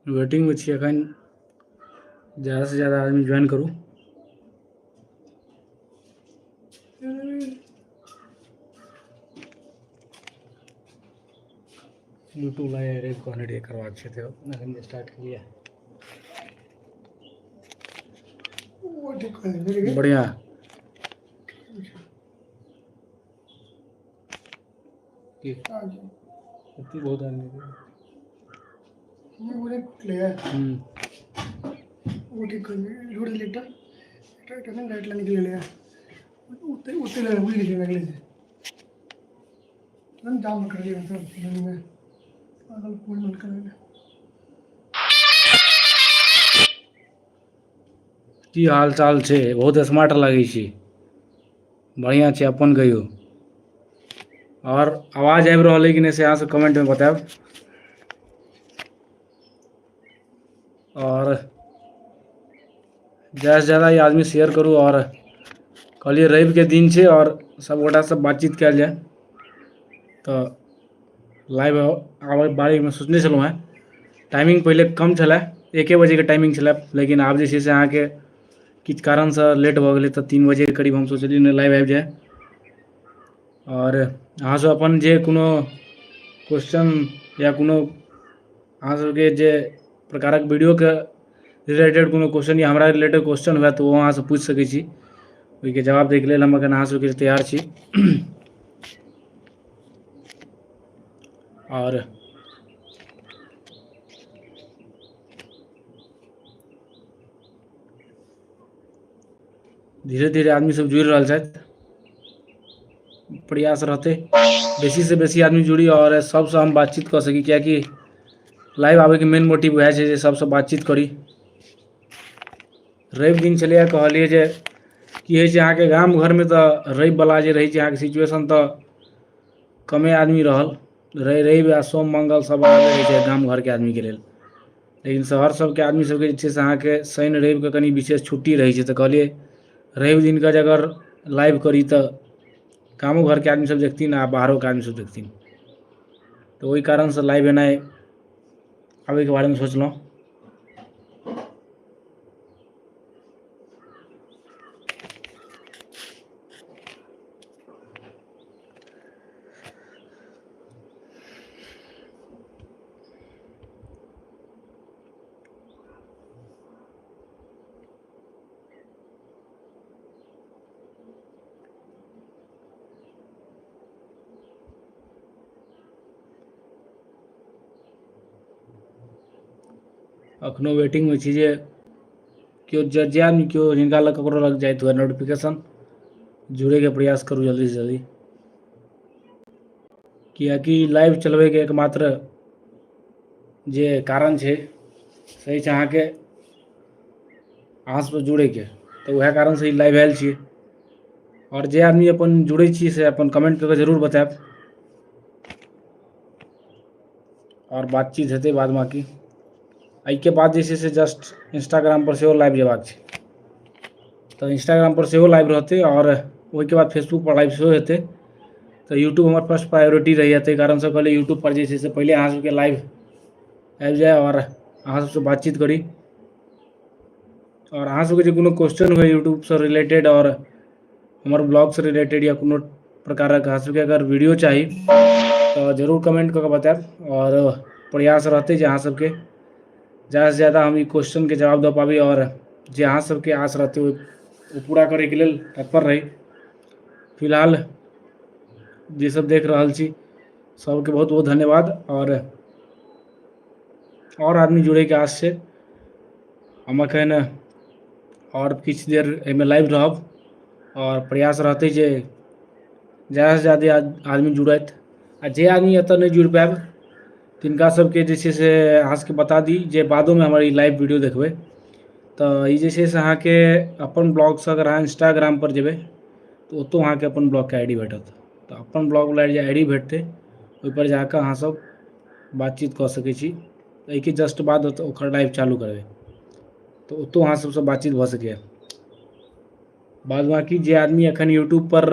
वेटिंगमे छी एखन ज्यादासँ ज्यादा आदमी ज्वाइन करू। यूट्यूब लाइव रवि कहने रहियै करबाक छै तऽ एखन स्टार्ट केलियै। बढ़िया। की इतनी बहुत आदमी वो ठीक कर जोड़ दे लेटर এটা এটা রাইট লাইন নিকলে ले उते उते ले बुझ गेलियै लगले से तुरंत जाम कर दिया सर में पागल कोई मन कर। की हाल चाल छै? बहुत स्मार्ट लागै छी। बढ़िआँ छै, अपन कहियौ। आओर आवाज आबि रहल अइ कि नहि से अहाँ सब कमेंटमे बतायब। आओर ज्यादासँ ज्यादा ई आदमी शेयर करू। आओर कहलियै रविके दिन छै आओर सब गोटासँ बातचीत कयल जाय तऽ लाइव आबै बारेमे सोचने छलहुँ हेँ। टाइमिंग पहिले कम छलै, एके बजेके टाइमिंग छलै, लेकिन आब जे छै से अहाँके किछु कारणसँ लेट भऽ गेलै तऽ 3 बजेके करीब हम सोचलियै नहि लाइव आबि जाय। आओर अहाँसभ अपन जे कोनो क्वेश्चन या कोनो अहाँ सबके जे प्रकारक वीडियोके रिलेटेड कोनो क्वेश्चन या हमरा रिलेटेड क्वेश्चन हुए तऽ ओ अहाँसँ पूछि सकै छी। ओहिके जवाब दैके लेल हम एखन अहाँ सबके तैयार छी। आओर धीरे धीरे आदमी सब जुड़ि रहल छथि। प्रयास रहतै बेसीसँ बेसी आदमी जुड़ी आओर सबसँ हम बातचीत कऽ सकी, किएकि लाइव आबैके मेन मोटिव वएह छै जे सबसँ बातचीत करी। रवि दिन छलैए, कहलियै जे की होइ छै अहाँके गाम घरमे तऽ रविवला जे रहै छै अहाँके सिचुएशन तऽ कमे आदमी रहल। रवि आ सोम मङ्गल सब आबै रहै छै गाम घरके आदमीके लेल, लेकिन शहर सबके आदमी सबके जे छै से अहाँके शनि रविके कनि विशेष छुट्टी रहै छै। तऽ कहलियै रवि दिनके जे अगर लाइव करी तऽ गामो घरके आदमी सब देखथिन आ बाहरोके आदमी सब देखथिन। तऽ ओहि कारणसँ लाइव एनाइ आबैके बारेमे सोचलहुँ। अखनो वेटिंगमे छी जे केओ जे जे आदमी केओ जिनका लग ककरो लग जाइत हुए नोटिफिकेशन, जुड़ैके प्रयास करू जल्दीसँ जल्दी, किएकि लाइव चलबैके एकमात्र जे कारण छै से छै अहाँके अहाँ सबसँ जुड़ैके, तऽ उएह कारणसँ ई लाइव आयल छियै। आओर जे आदमी अपन जुड़ै छी से अपन कमेंट कऽ कऽ जरूर बतायब आओर बातचीत हेतै बाद बाकी। एहिके बाद जे छै से जस्ट इंस्टाग्राम पर सेहो लाइव जेबाक छै, तऽ इंस्टाग्राम पर सेहो लाइव रहतै आओर ओहिके बाद फेसबुक पर लाइव सेहो हेतै। तऽ यूट्यूब हमर फर्स्ट प्रायोरिटी रहैए, ताहि कारणसँ कहलियै यूट्यूब पर जे छै से पहिले अहाँ सबके लाइव आबि जाय आओर अहाँ सबसँ बातचीत करी। आओर अहाँ सबके जे कोनो क्वेश्चन हुए यूट्यूबसँ रिलेटेड आओर हमर ब्लॉगसँ रिलेटेड या कोनो प्रकारक अहाँ सबके अगर वीडियो चाही तऽ जरूर कमेंट कऽ कऽ बतायब। आओर प्रयास रहतै जे अहाँ सबके ज्यादासँ ज्यादा हम ई क्वेश्चनके जवाब दऽ पाबी आओर जे अहाँ सबके आस रहतै ओ पूरा करैके लेल तत्पर रही। फिलहाल जे सब देख रहल छी सबके बहुत बहुत धन्यवाद। आओर आदमी जुड़ैके आस छै। हम एखन आओर किछु देर एहिमे लाइव रहब आओर प्रयास रहतै जे ज्यादासँ ज्यादा आदमी जुड़थि। आ जे आदमी एतऽ नहि जुड़ि पायब तिनका सबके जे छै से अहाँ सबके बता दी जे बादोमे हमर ई लाइव वीडियो देखबै तऽ ई जे छै से अहाँके अपन ब्लॉगसँ अगर अहाँ इंस्टाग्रामपर जेबै तऽ ओतहु अहाँके अपन ब्लॉगके I D भेटत। तऽ अपन ब्लॉगवला जे I D भेटतै ओहिपर जाकऽ अहाँसब बातचीत कऽ सकै छी। एहिके जस्ट बाद ओतऽ ओकर लाइव चालू करबै तऽ ओतौ अहाँ सबसँ बातचीत भऽ सकैए। बाद बाँकी जे आदमी एखन यूट्यूबपर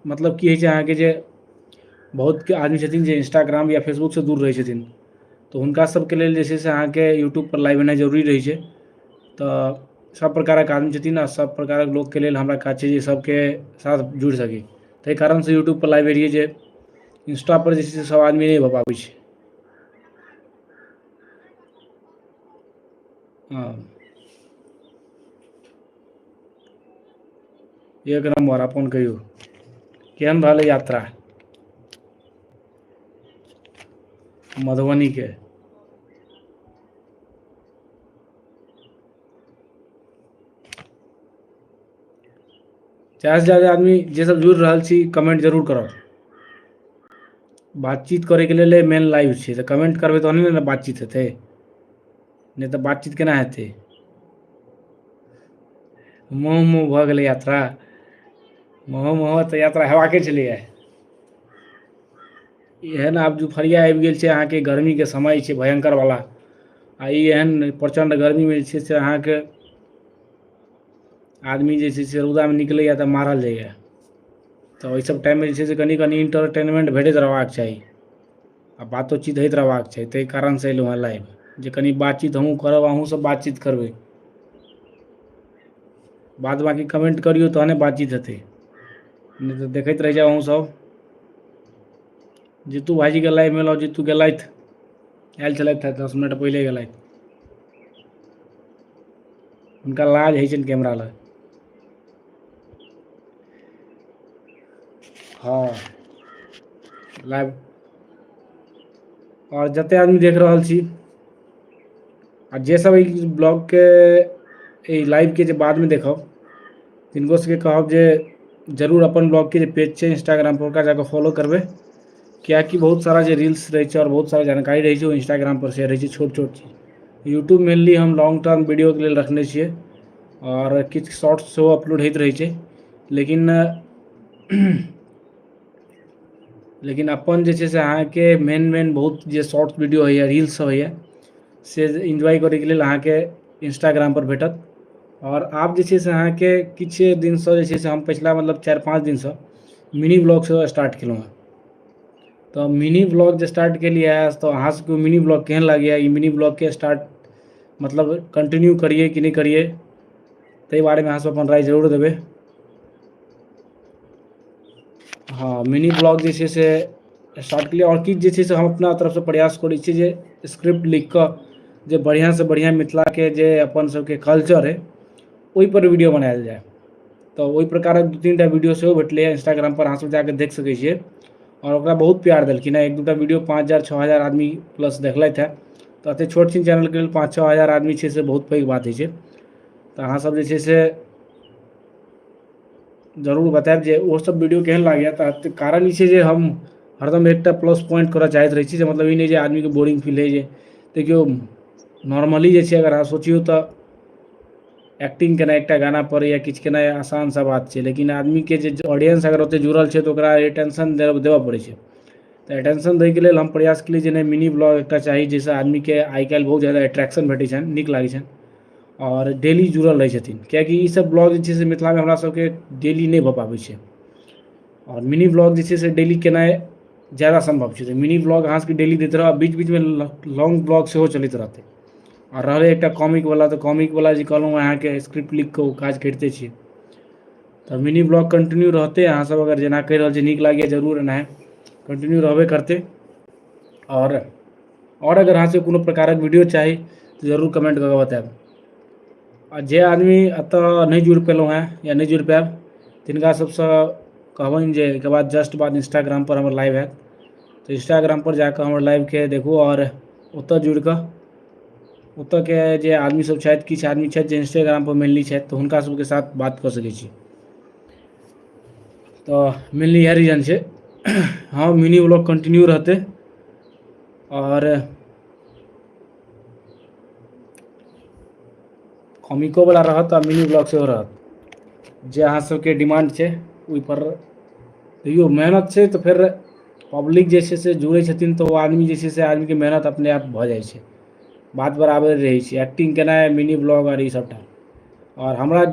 मतलब की होइ छै अहाँके जे बहुतके आदमी छथिन जे इंस्टाग्राम या फेसबुकसँ दूर रहै छथिन तऽ हुनका सबके लेल जे छै से अहाँके यूट्यूबपर लाइव एनाइ जरूरी रहै छै। तऽ सब प्रकारक आदमी छथिन आ सब प्रकारक लोकके लेल हमरा काज छै जे सबके साथ जुड़ि सकी, ताहि कारणसँ यूट्यूबपर लाइव एलियै जे इंस्टापर जे छै से सब आदमी नहि भऽ पाबै छै। हँ, एक नम्बर। अपन कहियौ, केहन रहलै यात्रा मधुबनीके? जादा से जादा आदमी जे सब जुड़ि रहल छी, कमेंट जरूर करब। बातचीत करैके लेल मेन लाइव छै, तऽ कमेंट करबै तहने ने बातचीत हेतै, नहि तऽ बातचीत केना हेतै? मोह मोह भऽ गेलै यात्रा, मोह मोह तऽ यात्रा हेबाके छलैए। एहन आब दुपहरिया आबि गेल छै अहाँके, गर्मीके समय छै भयङ्करवला, आ ई एहन प्रचण्ड गर्मीमे जे छै से अहाँके आदमी जे छै से रौदामे निकलैए तऽ मारल जाइए। तऽ ओहि सब टाइममे जे छै से कनि कनि इन्टरटेनमेन्ट भेटैत रहबाक चाही आ बातोचीत होइत रहबाक चाही। ताहि कारणसँ एलहुँ हेँ लाइव, जे कनि बातचीत हमहूँ करब, अहूँ सब बातचीत करबै। बाद बाँकी कमेन्ट करियौ तहने बातचीत हेतै, नहि तऽ देखैत रहि जाउ अहूँ सब। जीतू भाइजीके लाइवमे एलहुँ, जीतू गेलथि, आयल छलथि हे, 10 मिनट पहिले गेलथि। हुनका लाज होइ छनि कैमरा लग। हँ, लाइव आओर जते आदमी देख रहल छी आ जे सब ई ब्लॉगके, एहि लाइवके जे बादमे देखब, तिनको सबके कहब जे जरूर अपन ब्लॉगके जे पेज छै इंस्टाग्राम पर, ओकरा जाकऽ फॉलो करबै, किएकि बहुत सारा जे रील्स रहै छै आओर बहुत सारा जानकारी रहै छै, ओ इंस्टाग्राम पर शेयर होइ छै, छोट छोट चीज। यूट्यूब मेनली हम लॉन्ग टर्म वीडियोके लेल रखने छियै आओर किछु शॉर्ट्स सेहो अपलोड होइत रहै छै, लेकिन लेकिन अपन जे छै से अहाँके मेन मेन बहुत जे शॉर्ट वीडियो होइए, रील्स सब होइए, से इन्जॉय करैके लेल अहाँके इंस्टाग्रामपर भेटत। आओर आब जे छै से अहाँके किछु दिनसँ जे छै से हम पछिला मतलब 4-5 दिनसँ मिनी ब्लॉग सेहो स्टार्ट केलहुँ हेँ। तऽ मिनी ब्लॉग जे स्टार्ट केलियै तऽ अहाँ सबके मिनी ब्लॉग केहन लागैए? ई मिनी ब्लॉगके स्टार्ट मतलब कंटिन्यू करियै कि नहि करियै, ताहि बारेमे अहाँ सब अपन राय जरूर देबै। हँ, मिनी ब्लॉग जे छै से स्टार्ट केलियै आओर किछु जे छै से हम अपना तरफसँ प्रयास करै छी जे स्क्रिप्ट लिखि कऽ जे बढ़िआँसँ बढ़िआँ मिथिलाके जे अपन सबके कल्चर अइ, ओहिपर वीडियो बनायल जाय। तऽ ओहि प्रकारक 2-3 टा वीडियो सेहो भेटलैए इंस्टाग्रामपर, अहाँ सब जाकऽ देख सकै छियै आओर ओकरा बहुत प्यार देलखिन हेँ। 1-2 टा वीडियो 5000, 6000 आदमी प्लस देखलथि हेँ। तऽ एतेक छोट छिन चैनलके लेल 5-6 हजार आदमी छै से बहुत पैघ बात होइ छै। तऽ अहाँ सब जे छै से जरूर बतायब जे ओ सब वीडियो केहन लागैए। तऽ कारण ई छै जे हम हरदम एकटा प्लस पॉइंट करऽ चाहैत रहै छी, जे मतलब ई नहि जे आदमीके बोरिंग फील होइ। जे देखियौ, नॉर्मली जे छै अगर अहाँ सोचियौ तऽ एक्टिंग केनाइ एकटा गाना पर या किछु केनाइ आसान सा बात छै, लेकिन आदमीके जे ऑडियंस अगर ओतेक जुड़ल छै तऽ ओकरा अटेंशन देबऽ पड़ै छै। तऽ अटेंशन दैके लेल हम प्रयास केलियै जे नहि, मिनी ब्लॉग एकटा चाही, जाहिसँ आदमीके आइ काल्हि बहुत ज्यादा अट्रैक्शन भेटै छनि, नीक लागै छनि आओर डेली जुड़ल रहै छथिन, किएकि ईसब ब्लॉग जे छै से मिथिलामे हमरा सबके डेली नहि भऽ पाबै छै आओर मिनी ब्लॉग जे छै से डेली केनाइ ज्यादा सम्भव छै। तऽ मिनी ब्लॉग अहाँ सबके डेली दैत रहब, बीच बीचमे लॉन्ग ब्लॉग सेहो चलैत रहतै। आओर रहलै एकटा कॉमिकवला, तऽ कॉमिकवला जे कहलहुँ अहाँके स्क्रिप्ट लिखिकऽ ओ काज करिते छी। तऽ मिनी ब्लॉग कंटिन्यू रहतै। अहाँ सब अगर जेना कहि रहल छी नीक लागैए, जरूर एनाहे कंटिन्यू रहबे करतै। आओर अगर अहाँ सबके कोनो प्रकारक वीडियो चाही तऽ जरूर कमेंट कऽ कऽ बतायब। आ जे आदमी एतऽ नहि जुड़ि पेलहुँ हेँ या नहि जुड़ि पायब, तिनका सबसँ कहबनि जे एहिके बाद जस्ट बाद इंस्टाग्रामपर हमर लाइव हैत, तऽ इंस्टाग्रामपर जाकऽ हमर लाइवके देखू आओर ओतऽ जुड़ि कऽ ओतऽके जे आदमी सब छथि, किछु आदमी छथि जे इंस्टाग्रामपर मेनली छथि, तऽ हुनका सबके साथ बात कऽ सकै छी। तऽ मेनली इएह रीजन छै। हँ, मिनी ब्लॉग कंटिन्यू रहतै आओर कॉमिको वाला रहत आ मिनी ब्लॉग सेहो रहत, जे अहाँ सबके डिमांड छै ओहिपर। तैयो मेहनत छै तऽ फेर पब्लिक जे छै से जुड़ै छथिन, तऽ ओ आदमी जे छै से आदमीके मेहनत अपने आप भऽ जाइ छै। बात बराबर रहै छै एक्टिंग केनाइ, मिनी ब्लॉग आर ई सबटा। आओर हमरा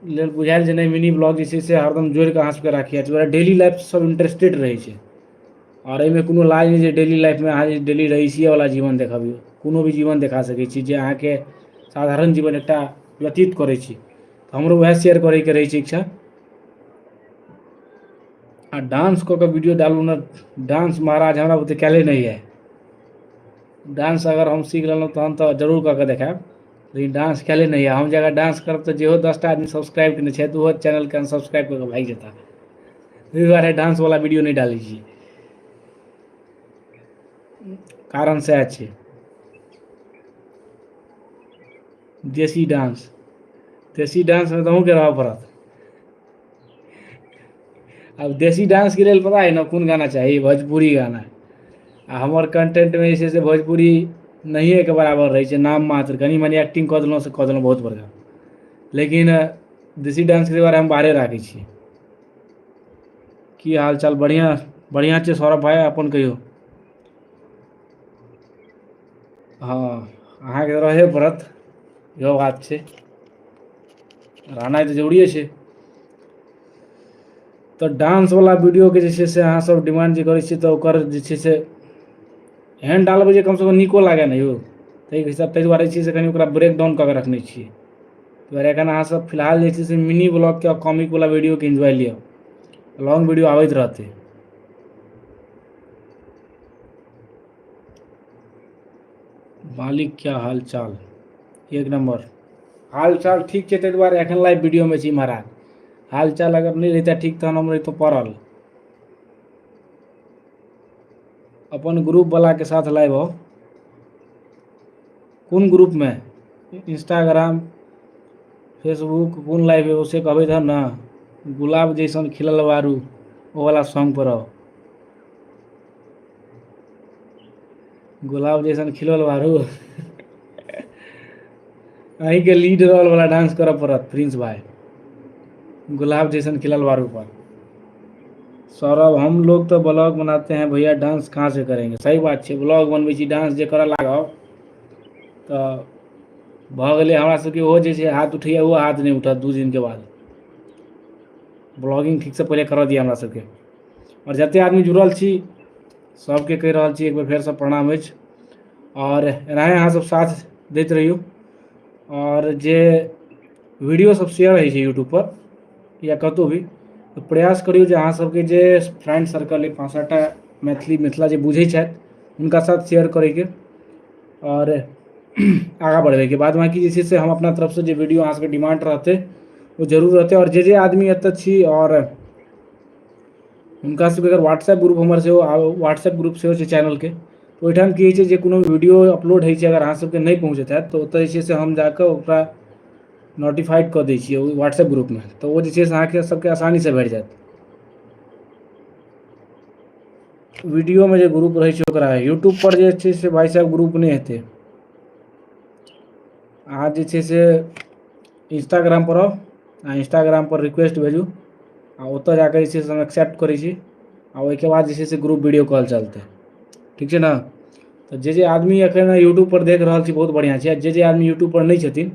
लेल बुझायल जे नहि मिनी ब्लॉग जे छै से हरदम जोड़िकऽ अहाँ सबके राखी दुआरे डेली लाइफ सब इंटरेस्टेड रहै छै आओर एहिमे कोनो लाज नहि जे डेली लाइफमे अहाँ जे डेली रईसिएवला जीवन देखबियौ कोनो भी जीवन देखा सकै छी जे अहाँके साधारण जीवन एकटा व्यतीत करै छी तऽ हमरो वएह शेयर करैके रहै छै इच्छा आ डांस कऽ कऽ वीडियो डालू ने डांस महाराज हमरा बुते कयले नहि यऽ डांस अगर हम सीख लेलहुँ तहन तऽ जरूर कऽ कऽ देखायब लेकिन डांस कयले नहि यऽ हम जे अगर डांस करब तऽ जेहो 10 टा आदमी सब्सक्राइब कयने छथि ओहो चैनलके अनसब्सक्राइब कऽ कऽ भागि जेता। ताहि दुआरे डांसवला वीडियो नहि डालै छी, कारण सएह छै। देशी डांस, देशी डांसमे तऽ अहूँके रहऽ पड़त। आब देशी डांसके लेल पता हइ ने कोन गाना चाही? भोजपुरी गाना। आ हमर कंटेंटमे जे छै से भोजपुरी नहिएके बराबर रहै छै, नाम मात्र। कनि मनि एक्टिंग कऽ देलहुँ से कऽ देलहुँ बहुत बड़का, लेकिन देशी डांसके दुआरे हम बाहरे राखै छियै। की हाल चाल? बढ़िआँ बढ़िआँ छै सौरभ भाइ, अपन कहियौ। हँ, अहाँके रहहे पड़त, इहो बात छै, रहनाइ तऽ जरूरिए छै। तऽ डांसवला वीडियोके जे छै से अहाँ सब डिमांड जे करै छियै तऽ ओकर जे छै से एहन डालबै जे कमसँ कम नीको लागै ने यौ। ताहि हिसाब ताहि दुआरे जे छै से कनि ओकरा ब्रेक डाउन कऽ कऽ रखने छियै। ताहि दुआरे एखन अहाँ सब फिलहाल जे छै से मिनी ब्लॉगके आओर कॉमिकवला वीडियोके एन्जॉय लिअ, लॉन्ग वीडियो आबैत रहतै। मालिक क्या हाल चाल? एक नम्बर हाल चाल, ठीक छै। ताहि दुआरे एखन लाइव वीडियोमे छी महाराज। हाल चाल अगर नहि रहितै ठीक तहन हम रहितहुँ पड़ल। अपन ग्रुप वाला के साथ लाइव हो? कोन ग्रुपमे? इंस्टाग्राम, फेसबुक, कोन लाइव है से कहबै तहन ने। गुलाब जैसन खिलल बारू, ओ वाला सॉन्ग पर आउ। गुलाब जैसन खिलल बारू, अहीँके लीड रोल वाला डांस करऽ पड़त प्रिंस भाई, गुलाब जैसन खिलल बारू पर। सौरभ, हम लोग तो ब्लॉग बनाते हैं भैया, डांस कहाँ से करेंगे? सही बात छै, ब्लॉग बनबै छी, डांस जे करऽ लागब तऽ भऽ गेलै हमरा सबके। ओहो जे छै हाथ उठैया, ओहो हाथ नहि उठत 2 दिनके बाद। ब्लॉगिंग ठीकसँ पहिले करऽ दिअ हमरा सबके। आओर जते आदमी जुड़ल छी सबके कहि रहल छी एक बेर फेरसँ प्रणाम अछि आओर एनाहे अहाँ सब साथ दैत रहियौ। आओर जे वीडियो सब शेयर होइ छै यूट्यूबपर या कतहु भी, तऽ प्रयास करियौ जे अहाँ सबके जे फ्रेंड सर्कल अइ, पाँच सातटा मैथिली मिथिला जे बुझै छथि, हुनका साथ शेयर करैके आओर आगाँ बढ़बैके। बाद बाँकी जे छै से हम अपना तरफसँ जे वीडियो अहाँ सबके डिमांड रहतै ओ जरूर रहतै। आओर जे जे आदमी एतऽ छी आओर हुनका सबके अगर व्हाट्सएप ग्रुप हमर सेहो, व्हाट्सएप ग्रुप सेहो छै चैनलके, ओहिठाम की होइ छै जे कोनो वीडियो अपलोड होइ छै, अगर अहाँ सबके नहि पहुँचैत हैत तऽ ओतऽ जे छै से हम जाकऽ ओकरा नोटिफाइड कऽ दै छियै ओहि व्हाट्सएप ग्रुपमे, तऽ ओ जे छै से अहाँके सबके आसानीसँ भेट जायत। वीडियोमे जे ग्रुप रहै छै ओकरा यूट्यूब पर जे छै से भाइ साहेब ग्रुप नहि हेतै। अहाँ जे छै से इंस्टाग्राम पर आउ आ इंस्टाग्राम पर रिक्वेस्ट भेजू आ ओतऽ जाकऽ जे छै से हम एक्सेप्ट करै छी आ ओहिके बाद जे छै से ग्रुप वीडियो कॉल चलतै, ठीक छै ने? तऽ जे जे आदमी एखन यूट्यूबपर देख रहल छी, बहुत बढ़िआँ छै। आ जे जे आदमी यूट्यूबपर नहि छथिन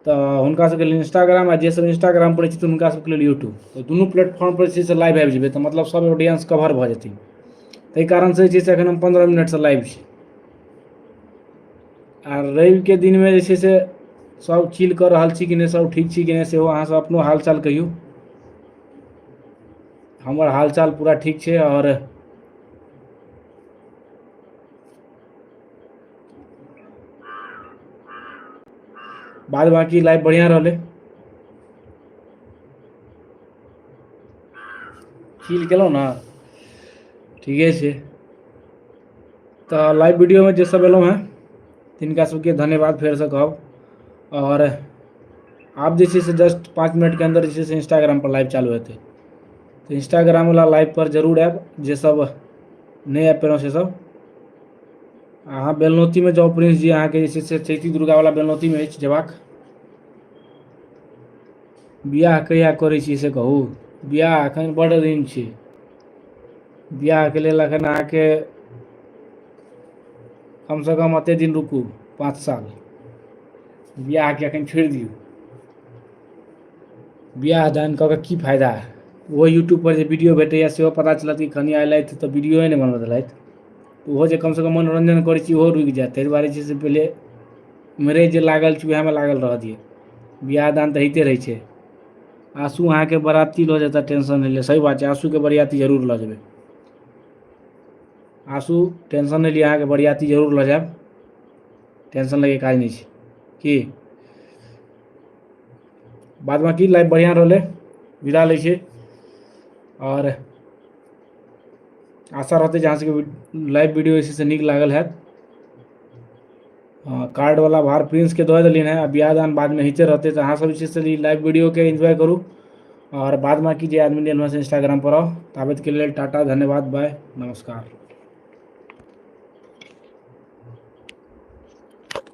तऽ हुनका सबके लेल इंस्टाग्राम, आ जे सब इंस्टाग्राम पर छथिन हुनका सबके लेल यूट्यूब, तऽ दुनू प्लेटफॉर्म पर जे छै से लाइव आबि जेबै तऽ मतलब सब ऑडियंस कवर भऽ जेथिन। ताहि कारणसँ जे छै से एखन हम 15 मिनटसँ लाइव छी। आ रविके दिनमे जे छै से सब चिल कऽ रहल छी कि नहि, सब ठीक छी कि नहि, सेहो अहाँ सब अपनो हालचाल कहियौ। हमर हालचाल पूरा ठीक छै। आओर बाद बाकी लाइफ बढ़िआँ रहलै। चिल केलहुँ ने, ठीके छै। तऽ लाइव वीडियोमे जे सब एलहुँ हेँ तिनका सबके धन्यवाद फेरसँ कहब। आओर आब जे छै से जस्ट 5 मिनटके अन्दर जे छै से इंस्टाग्राम पर लाइव चालू हेतै, तऽ इंस्टाग्राम वाला लाइव पर जरूर आयब जे सब नहि आबि पेलहुँ से सब। अहाँ बेलनौतीमे जाउ प्रिंस जी, अहाँके जे छै से चैती दुर्गावला बेलनौतीमे अछि जेबाक। बियाह कहिया करै छी से कहू? बियाह एखन बड्ड दिन छै। बियाहके लेल एखन अहाँके कमसँ कम एतेक दिन रुकू, 5 साल। बियाहके एखन छोड़ि दियौ। बियाह दान कऽ कऽ की फायदा ओहो यूट्यूबपर जे वीडियो भेटैए सेहो पता चलत कि कनिआँ अयलथि तऽ वीडियोए नहि बनबऽ देलथि। ओहो जे कमसँ कम मनोरञ्जन करै छी ओहो रुकि जायत। ताहि दुआरे जे छै से पहिले एम्हरे जे लागल छी उएहमे लागल रहऽ दियौ। बियाह दान तऽ होइते रहै छै। आँसू अहाँके बराती लऽ जेता टेंशन नहि लिअ। सही बात छै, आँसूके बरियाती जरूर लऽ जेबै। आँसू टेंशन नहि लिअ, अहाँके बरियाती जरूर लऽ जायब। टेंशन लैके काज नहि छै की। बाद बाकी लाइफ बढ़िआँ रहलै। विदा लै छी आओर आशा रहतै जे अहाँ सबके लाइव वीडियो जे छै से नीक लागल हैत। कार्डवला भार प्रिंसके दऽ देलियनि हेँ। आ बियाह दान बादमे होइते रहतै, तऽ अहाँसभ जे छै से ई लाइव वीडियोके एन्जॉय करू। आओर बाद बाकी जे आदमी एलहुँ से इंस्टाग्रामपर आउ। ताबतके लेल टाटा, धन्यवाद, बाय, नमस्कार।